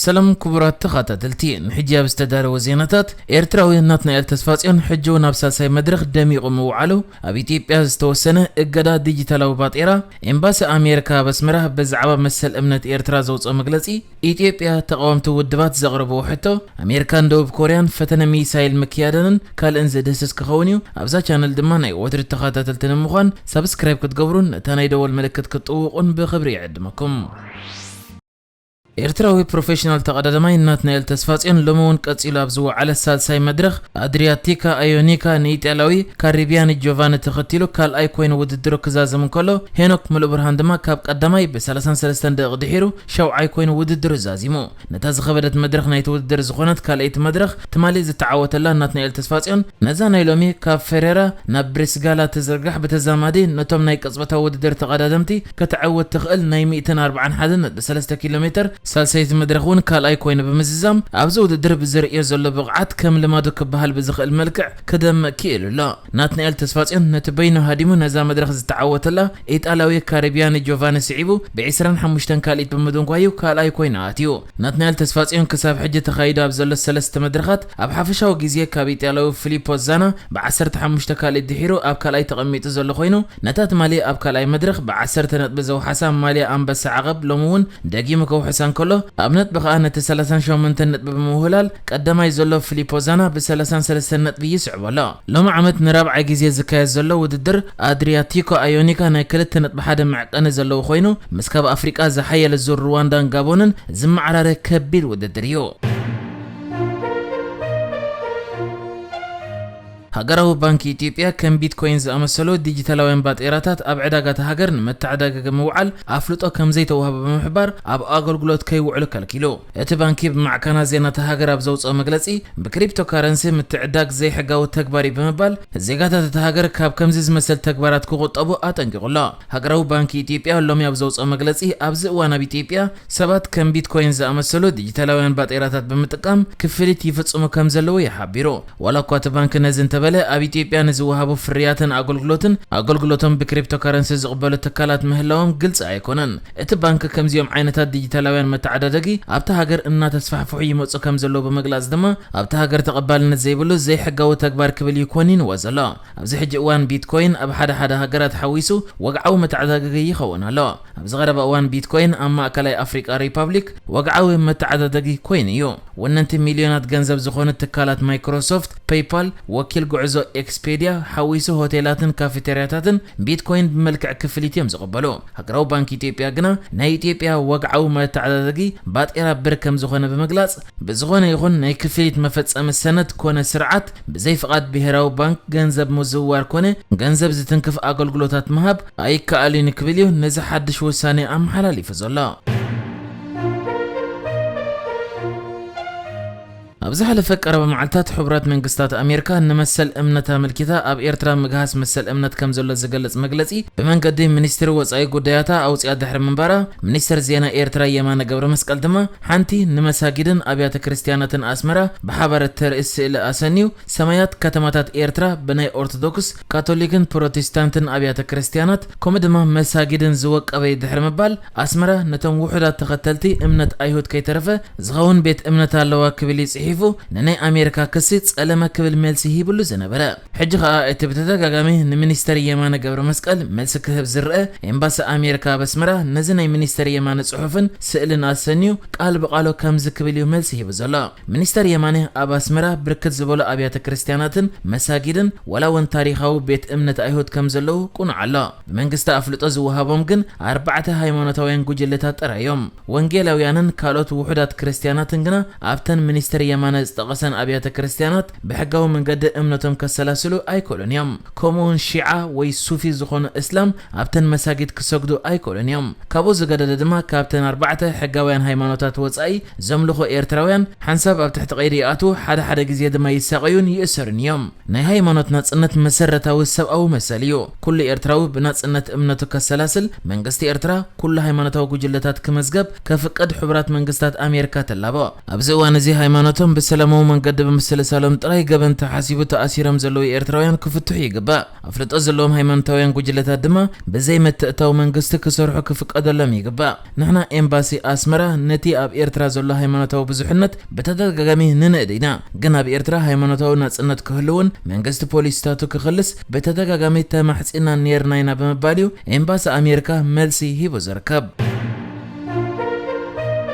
ሰላም ክቡራት ተኸታተልቲ፣ ንሕጂ ኣብ ዝተዳለወ ዜናታት፣ ኤርትራዊ ናትናኤል ተስፋጽዮን ሕጂ እውን ኣብ ሳልሳይ መድረኽ ደሚቑ ምውዓሉ፣ ኣብ ኢትዮጵያ ዝተወሰነ እገዳ ዲጂታላዊ ባጤራ፣ ኤምባሲ ኣሜሪካ ኣብ ኣስመራ ብዛዕባ መሰል እምነት ኤርትራ ዘውፅኦ መግለጺ፣ ኢትዮጵያ ተቓወምቲ ውድባት ዘቕረብዎ ሕቶ፣ ኣሜሪካን ደቡብ ኮርያን ፈተነ ሚሳይል ምክያደንን ካልእን ዝድህስስ ክኸውን እዩ። ኣብዛ ቻነል ድማ ናይ ወትሪ ተኸታተልቲ ንምዃን ሳብስክራይብ ክትገብሩን ነታ ናይ ደወል ምልክት ክትጥውቑን ብኽብሪ ይዕድመኩም። ኤርትራዊ ፕሮፌሽናል ተቐዳዳማይ ናትናኤል ተስፋጽዮን ሎሚ እውን ቀጺሉ ኣብ ዝወዓለ ሳልሳይ መድረኽ ኣድሪያቲካ ኣዮኒካ ንኢጣልያዊ ካሪቢያኒ ጆቫኒ ተኸቲሉ ካልኣይ ኮይኑ ውድድሩ ክዛዝም እንከሎ፣ ሄኖክ ሙሉእብርሃን ድማ ካብ ቀዳማይ ብ ሰላሳን ሰለስተን ደቂቕ ድሒሩ ሻውዓይ ኮይኑ ውድድሩ ዛዚሙ። ነታ ዝኸበደት መድረኽ ናይቲ ውድድር ዝኾነት ካልኣይቲ መድረኽ ትማሊ ዝተዓወተላ ናትናኤል ተስፋጽዮን፣ ነዛ ናይ ሎሚ ካብ ፌሬራ ናብ ብሪስጋላ ትዝርጋሕ ብተዛማዲ ነቶም ናይ ቅጽበታዊ ውድድር ተቐዳደምቲ ከተዕውት ትኽእል ናይ ሚእትን ኣርባዓን ሓደን ነጥቢ ሰለስተ ኪሎ ሜተር ሳልሰይቲ መድረኽ እውን ካልኣይ ኮይኑ ብምዝዛም፣ ኣብዚ ውድድር ብዝርእዮ ዘሎ ብቕዓት ከም ልማዱ ክበሃል ብዝኽእል መልክዕ ክደምቕ ክኢሉ ኣሎ። ናትናኤል ተስፋጽዮን ነቲ በይኑ ሃዲሙ ነዛ መድረኽ ዝተዓወተላ ኢጣልያዊ ካሪቢያኒ ጆቫኒ ስዒቡ ብ ዕስራን ሓሙሽተን ካልኢት ብምድንጓዩ ካልኣይ ኮይኑ ኣትዩ። ናትናኤል ተስፋጽዮን ክሳብ ሕጂ ተኻይዱ ኣብ ዘሎ ሰለስተ መድረኻት ኣብ ሓፈሻዊ ግዜ ካብ ኢጣልያዊ ፊሊፖ ዛና ብ ዓሰርተ ሓሙሽተ ካልኢት ድሒሩ ኣብ ካልኣይ ተቐሚጡ ዘሎ ኮይኑ፣ ነታ ትማሊ ኣብ ካልኣይ መድረኽ ብ ዓሰርተ ነጥቢ ዘውሓሳ ማልያ ኣንበሳ ዓቐብ ሎሚ እውን ደጊሙ ከውሕሳ እንከሎ፣ ኣብ ነጥቢ ከኣ ነቲ ሰላሳን ሸሞንተን ነጥቢ ብምውህላል ቀዳማይ ዘሎ ፊሊፖ ዛና ብ ሰላሳን ሰለስተን ነጥቢ ይስዕቦ ኣሎ። ሎሚ ዓመት ንራብዓይ ግዜ ዝካየድ ዘሎ ውድድር ኣድሪያቲኮ ኣዮኒካ ናይ ክልተ ነጥቢ ሓደ መዕቀኒ ዘለዎ ኮይኑ፣ ምስ ካብ ኣፍሪቃ ዝሓየለ ዙር ሩዋንዳን ጋቦንን ዝመዓራረ ከቢድ ውድድር እዩ። ሃገራዊ ባንክ ኢትዮጵያ ከም ቢትኮይን ዝኣመሰሉ ዲጂታላውያን ባጤራታት ኣብ ዕዳጋታ ሃገር ንመተዓዳደጊ ምውዓል ኣፍልጦ ከም ዘይተዋህቦ ብምሕባር ኣብ ኣገልግሎት ከይውዕሉ ከልኪሉ። እቲ ባንኪ ብማዕከናት ዜና እታ ሃገር ኣብ ዘውፅኦ መግለፂ፣ ብክሪፕቶ ካረንሲ ምትዕዳግ ዘይሕጋዊ ተግባር እዩ ብምባል፣ ዜጋታት እታ ሃገር ካብ ከምዚ ዝመሰል ተግባራት ክቑጠቡ ኣጠንቂቑ ኣሎ። ሃገራዊ ባንኪ ኢትዮጵያ ሎሚ ኣብ ዘውፅኦ መግለፂ፣ ኣብዚ እዋን ኣብ ኢትዮጵያ ሰባት ከም ቢትኮይን ዝኣመሰሉ ዲጂታላውያን ባጤራታት ብምጥቃም ክፍሊት ይፍጽሙ ከም ዘለዉ እዩ ሓቢሩ። ዋላ እኳ እቲ ባንክ ነዚ እንተበለ፣ ኣብ ኢትዮጵያ ንዝወሃቡ ፍርያትን ኣገልግሎትን፣ ኣገልግሎቶም ብክሪፕቶካረንሲ ዝቕበሉ ትካላት ምህላዎም ግልጺ ኣይኮነን። እቲ ባንክ ከምዚኦም ዓይነታት ዲጂታላውያን መተዓዳደጊ ኣብታ ሃገር እናተስፋሕፍሑ ይመጹ ከም ዘለዉ ብምግላጽ ድማ፣ ኣብታ ሃገር ተቐባልነት ዘይብሉ ዘይሕጋዊ ተግባር ክብል እዩ ኮኒንዎ ዘሎ። ኣብዚ ሕጂ እዋን ቢትኮይን ኣብ ሓደ ሓደ ሃገራት ሓዊሱ ወግዓዊ መተዓዳደጊ ይኸውን ኣሎ። ኣብዚ ቀረባ እዋን ቢትኮይን ኣብ ማእከላይ ኣፍሪቃ ሪፓብሊክ ወግዓዊ መተዓዳደጊ ኮይኑ እዩ። ወነንቲ ሚልዮናት ገንዘብ ዝኾኑ ትካላት ማይክሮሶፍት፣ ፔይፓል፣ ወኪል ጉዕዞ ኤክስፔድያ ሓዊሱ ሆቴላትን ካፌቴርያታትን ቢትኮይን ብመልክዕ ክፍሊት እዮም ዝቕበሉ። ሃገራዊ ባንክ ኢትዮጵያ ግና ናይ ኢትዮጵያ ወግዓዊ መተዓዳደጊ ባጤራ ብር ከም ዝኾነ ብምግላጽ፣ ብዝኾነ ይኹን ናይ ክፍሊት መፈጸሚ ሰነድ ኮነ ስርዓት ብዘይ ፍቓድ ብሄራዊ ባንክ ገንዘብ ምዝውዋር ኮነ ገንዘብ ዝትንክፍ ኣገልግሎታት ምሃብ ኣይከኣልን ክብል እዩ ነዚ ሓድሽ ውሳኔ ኣመሓላሊፉ ዘሎ። ኣብ ዝሓለፈ ቀረባ መዓልታት ሕቡራት መንግስታት ኣሜሪካ ንመሰል እምነት ኣመልኪታ ኣብ ኤርትራ ምግሃስ መሰል እምነት ከም ዘሎ ዝገልጽ መግለጺ ብመንገዲ ሚኒስትሪ ወጻኢ ጉዳያታ ኣውጽኣ ድሕሪ ምንባራ፣ ሚኒስትር ዜና ኤርትራ የማነ ገብረ መስቀል ድማ ሓንቲ ንመሳጊድን ኣብያተ ክርስትያናትን ኣስመራ ብሓባር እተርኢ ስእሊ ኣሰንዩ፣ ሰማያት ከተማታት ኤርትራ ብናይ ኦርቶዶክስ፣ ካቶሊክን ፕሮቴስታንትን ኣብያተ ክርስትያናት ከምኡ ድማ መሳጊድን ዝወቀበ እዩ ድሕሪ ምባል፣ ኣስመራ ነቶም ውሑዳት ተኸተልቲ እምነት ኣይሁድ ከይተረፈ ዝኸውን ቤት እምነት ኣለዋ ክብል እዩ ጽሒፉ ንናይ ኣሜሪካ ክሲ ጸለመ ክብል መልሲ ሂብሉ ዝነበረ። ሕጂ ኸኣ እቲ ብተደጋጋሚ ንሚኒስተር የማነ ገብረ መስቀል መልሲ ክህብ ዝረአ ኤምባሲ ኣሜሪካ ኣብ ኣስመራ ነዚ ናይ ሚኒስተር የማነ ጽሑፍን ስእልን ኣሰንዩ ቃል ብቃሎ ከምዚ ክብል እዩ መልሲ ሂቡ ዘሎ። ሚኒስተር የማነ ኣብ ኣስመራ ብርክት ዝበሉ ኣብያተ ክርስትያናትን መሳጊድን ዋላ እውን ታሪኻዊ ቤት እምነት ኣይሁድ ከም ዘለዉ ቁኑዕ ኣሎ። ብመንግስቲ ኣፍልጦ ዝወሃቦም ግን ኣርባዕተ ሃይማኖታውያን ጉጅለታት ጥራይ እዮም። ወንጌላውያንን ካልኦት ውሑዳት ክርስትያናትን ግና ኣብተን ሚኒስተር የማነ ዝጠቐሰን ኣብያተ ክርስትያናት ብሕጋዊ መንገዲ እምነቶም ከሰላስሉ ኣይክእሉን እዮም። ከምኡውን ሺዓ ወይ ሱፊ ዝኾኑ እስላም ኣብተን መሳጊድ ክሰግዱ ኣይክእሉን እዮም። ካብኡ ዝገደደ ድማ ካብተን ኣርባዕተ ሕጋውያን ሃይማኖታት ወጻኢ ዘምልኹ ኤርትራውያን ሓንሳብ ኣብ ትሕቲ ቀይዲ ይኣትዉ፣ ሓደ ሓደ ግዜ ድማ ይሳቐዩን ይእሰሩን እዮም። ናይ ሃይማኖት ናጽነት መሰረታዊ ሰብኣዊ መሰል እዩ። ኩሉ ኤርትራዊ ብናጽነት እምነቱ ከሰላስል መንግስቲ ኤርትራ ኩሉ ሃይማኖታዊ ጉጅለታት ክመዝገብ ከፍቅድ ሕቡራት መንግስታት ኣሜሪካ ተላቦ። ኣብዚ እዋን እዚ ሃይማኖቶም ብሰላማዊ መንገዲ ብምስልሳሎም ጥራይ ገበን ተሓሲቡ ተኣሲሮም ዘለዉ ኤርትራውያን ክፍትሑ ይግባእ። ኣፍልጦ ዘለዎም ሃይማኖታውያን ጉጅለታት ድማ ብዘይ ምትእትታው መንግስቲ ክሰርሑ ክፍቀደሎም ይግባእ። ንሕና ኤምባሲ ኣስመራ ነቲ ኣብ ኤርትራ ዘሎ ሃይማኖታዊ ብዙሕነት ብተደጋጋሚ ንንእድ ኢና። ግን ኣብ ኤርትራ ሃይማኖታዊ ናጽነት ክህልውን መንግስቲ ፖሊሲታቱ ክኽልስ ብተደጋጋሚ ተማሕጺና ኔርና ኢና ብምባል እዩ ኤምባሲ ኣሜሪካ መልሲ ሂቡ ዝርከብ።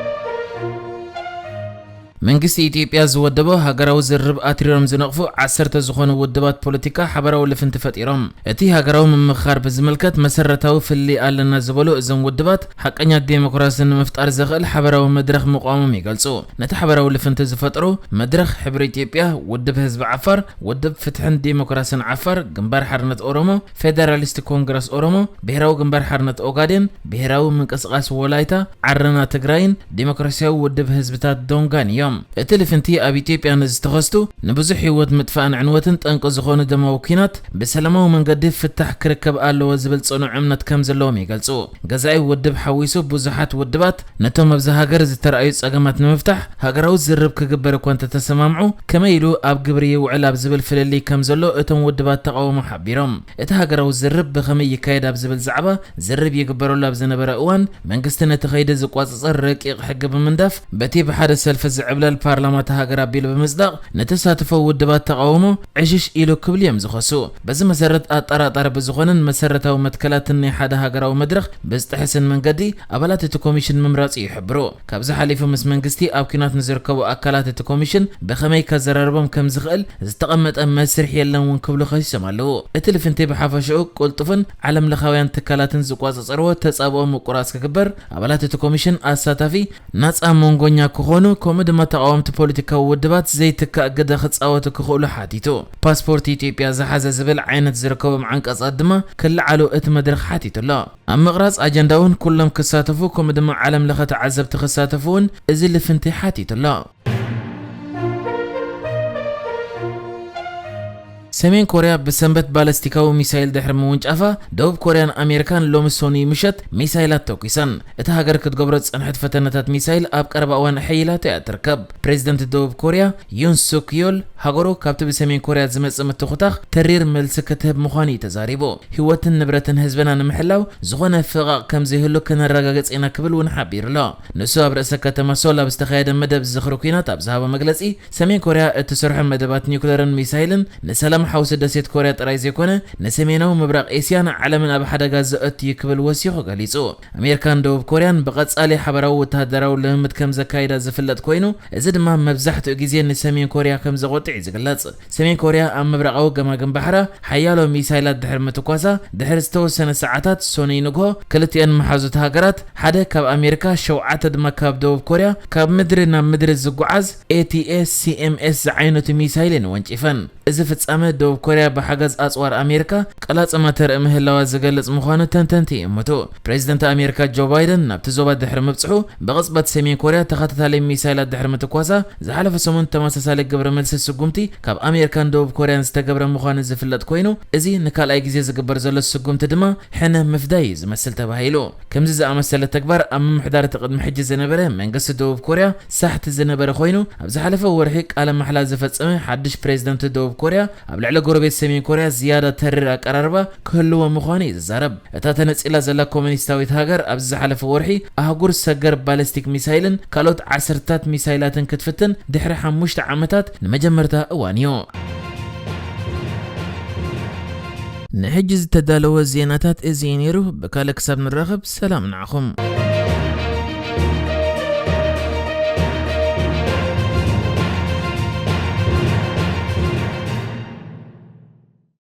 መንግስቲ ኢትዮጵያ ዝወደቦ ሃገራዊ ዝርርብ ኣትሪሮም ዝነቕፉ ዓሰርተ ዝኾኑ ውድባት ፖለቲካ ሓበራዊ ልፍንቲ ፈጢሮም። እቲ ሃገራዊ ምምኽኻር ብዝምልከት መሰረታዊ ፍልልይ ኣለና ዝበሉ እዞም ውድባት ሓቀኛ ዴሞክራሲ ንምፍጣር ዘኽእል ሓበራዊ መድረኽ ምቋሞም ይገልጹ። ነቲ ሓበራዊ ልፍንቲ ዝፈጥሩ መድረኽ ሕብሪ ኢትዮጵያ፣ ውድብ ህዝቢ ዓፋር፣ ውድብ ፍትሕን ዴሞክራስን ዓፋር፣ ግንባር ሓርነት ኦሮሞ፣ ፌደራሊስት ኮንግረስ ኦሮሞ፣ ብሄራዊ ግንባር ሓርነት ኦጋዴን፣ ብሄራዊ ምንቅስቃስ ወላይታ፣ ዓረና ትግራይን ዴሞክራሲያዊ ውድብ ህዝብታት ዶንጋን እዮም። እቲ ልፍንቲ ኣብ ኢትዮጵያ ንዝተኸስቱ ንብዙሕ ህይወት ምጥፋእን ዕንወትን ጠንቂ ዝኾኑ ደማዊ ኲናት ብሰላማዊ መንገዲ ፍታሕ ክርከብ ኣለዎ ዝብል ጽኑዕ እምነት ከም ዘለዎም ይገልጹ። ገዛኢ ውድብ ሓዊሱ ብዙሓት ውድባት ነቶም ኣብዚ ሃገር ዝተራእዩ ጸገማት ንምፍታሕ ሃገራዊ ዝርርብ ክግበር እኳ እንተተሰማምዑ፣ ከመይ ኢሉ ኣብ ግብሪ ይውዕል ኣብ ዝብል ፍልልይ ከም ዘሎ እቶም ውድባት ተቓውሞ ሓቢሮም። እቲ ሃገራዊ ዝርርብ ብኸመይ ይካየድ ኣብ ዝብል ዛዕባ ዝርርብ ይግበረሉ ኣብ ዝነበረ እዋን፣ መንግስቲ ነቲ ከይዲ ዝቋጸጸር ረቂቕ ሕጊ ብምንዳፍ፣ በቲ ብሓደ ሰልፊ ዝዕብለል ፓርላማ እታ ሃገር ኣቢሉ ብምጽዳቕ፣ ንተሳትፎ ውድባት ተቓውሞ ዕሽሽ ኢሉ ክብል እዮም ዝኸሱ። በዚ መሰረት፣ ኣጠራጣሪ ብዝኾነን መሰረታዊ መትከላትን ናይ ሓደ ሃገራዊ መድረኽ ብዝጥሕስን መንገዲ ኣባላት እቲ ኮሚሽን ምምራጹ ይሕብሩ። ካብዚ ሓሊፉ፣ ምስ መንግስቲ ኣብ ኲናት ንዝርከቡ ኣካላት እቲ ኮሚሽን ብኸመይ ከዘራርቦም ከም ዝኽእል ዝተቐመጠ መስርሕ የለን እውን ክብሉ ከሲሶም ኣለዉ። እቲ ልፍንቲ ብሓፈሽኡ ቅልጡፍን ዓለም ለኻውያን ትካላትን ዝቆጻጸርዎ ተጻብኦ ምቁራጽ ክግበር፣ ኣባላት እቲ ኮሚሽን ኣሳታፊ ናጻ መንጎኛ ክኾኑ፣ ከምኡ ድማ ተቓወምቲ ፖለቲካዊ ውድባት ዘይትካእ ግደ ክጻወቱ ክኽእሉ ሓቲቱ። ፓስፖርት ኢትዮጵያ ዝሓዘ ዝብል ዓይነት ዝርከቦም ዓንቀጻት ድማ ክለዓሉ እቲ መድረኽ ሓቲቱ ኣሎ። ኣብ ምቕራጽ ኣጀንዳ እውን ኩሎም ክሳተፉ፣ ከምኡ ድማ ዓለም ለኸ ተዓዘብቲ ክሳተፉ እውን እዚ ልፍንቲ ሓቲቱ ኣሎ። ሰሜን ኮርያ ብሰንበት ባለስቲካዊ ሚሳይል ድሕሪ ምውንጫፋ፣ ደቡብ ኮርያን ኣሜሪካን ሎሚ ሰኑይ ምሸት ሚሳይላት ተኲሰን። እታ ሃገር ክትገብሮ ዝጸንሐት ፈተነታት ሚሳይል ኣብ ቀረባ እዋን ኣሐይላቶ እያ ትርከብ። ፕሬዚደንት ደቡብ ኮርያ ዩን ሱክ ዮል፣ ሃገሩ ካብቲ ብሰሜን ኮርያ ዝመጽእ ምትኹታኽ ተሪር መልሲ ክትህብ ምዃኑ እዩ ተዛሪቡ። ህይወትን ንብረትን ህዝብና ንምሕላው ዝኾነ ፍቓቕ ከም ዘይህሉ ከነረጋግጽ ኢና ክብል እውን ሓቢሩ ኣሎ። ንሱ ኣብ ርእሰ ከተማ ሶል ኣብ ዝተኻየደ መደብ ዝኽሪ ኲናት ኣብ ዝሃቦ መግለጺ፣ ሰሜን ኮርያ እትሰርሖ መደባት ኒውክለርን ሚሳይልን ንሰላም ሓውሲ ደሴት ኮርያ ጥራይ ዘይኮነ፣ ንሰሜናዊ ምብራቕ ኤስያን ዓለምን ኣብ ሓደጋ ዘእቱ እዩ ክብል ወሲኹ ገሊጹ። ኣሜሪካን ደቡብ ኮርያን ብቐጻሊ ሓበራዊ ወተሃደራዊ ልምምድ ከም ዘካይዳ ዝፍለጥ ኮይኑ፣ እዚ ድማ መብዛሕትኡ ግዜ ንሰሜን ኮርያ ከም ዘቖጥዕ እዩ ዝግለጽ። ሰሜን ኮርያ ኣብ ምብራቓዊ ገማግም ባሕራ ሓያሎ ሚሳይላት ድሕሪ ምትኳሳ፣ ድሕሪ ዝተወሰነ ሰዓታት ሰኑይ ንግሆ፣ ክልቲአን መሓዙት ሃገራት፣ ሓደ ካብ ኣሜሪካ፣ ሸውዓተ ድማ ካብ ደቡብ ኮርያ፣ ካብ ምድሪ ናብ ምድሪ ዝጓዓዝ ኤ ቲ ኤስ ሲ ኤም ኤስ ዝዓይነቱ ሚሳይል እየን ወንጪፈን። እዚ ፍጻመ፣ ደቡብ ኮርያ ብሓገዝ ኣጽዋር ኣሜሪካ ቀላጽማ ተርኢ ምህላዋ ዝገልጽ ምዃኑ ተንተንቲ ይእምቱ። ፕሬዚደንት ኣሜሪካ ጆ ባይደን ናብቲ ዞባ ድሕሪ ምብጽሑ፣ ብቕጽበት ሰሜን ኮርያ ተኸታታሊ ሚሳይላት ድሕሪ ምትኳሳ፣ ዝሓለፈ ሰሙን ተመሳሳሊ ግብረ መልሲ ስጉምቲ ካብ ኣሜሪካን ደቡብ ኮርያን ዝተገብረ ምዃኑ ዝፍለጥ ኮይኑ፣ እዚ ንካልኣይ ግዜ ዝግበር ዘሎ ስጉምቲ ድማ ሕነ ምፍዳይ እዩ ዝመስል ተባሂሉ። ከምዚ ዝኣመሰለ ተግባር ኣብ ምምሕዳር እቲ ቅድሚ ሕጂ ዝነበረ መንግስቲ ደቡብ ኮርያ ሳሕቲ ዝነበረ ኮይኑ፣ ኣብ ዝሓለፈ ወርሒ ቃለ ማሕላ ዝፈጸመ ሓድሽ ፕሬዚደንት ደቡብ ኮርያ፣ ኣብ ልዕሊ ጎረቤት ሰሜን ኮርያ ዝያዳ ተሪር ኣቀራርባ ክህልዎ ምዃኑ እዩ ዝዛረብ። እታ ተነጺላ ዘላ ኮሙኒስታዊት ሃገር፣ ኣብዚ ዝሓለፈ ወርሒ ኣህጉር ሰገር ባሊስቲክ ሚሳይልን ካልኦት ዓሰርታት ሚሳይላትን ክትፍትን ድሕሪ ሓሙሽተ ዓመታት ንመጀመርታ እዋን እዩ። ንሕጂ ዝተዳለወ ዜናታት እዚ እዩ ነይሩ። ብካልእ ክሳብ ንራኸብ፣ ሰላም ንዓኹም።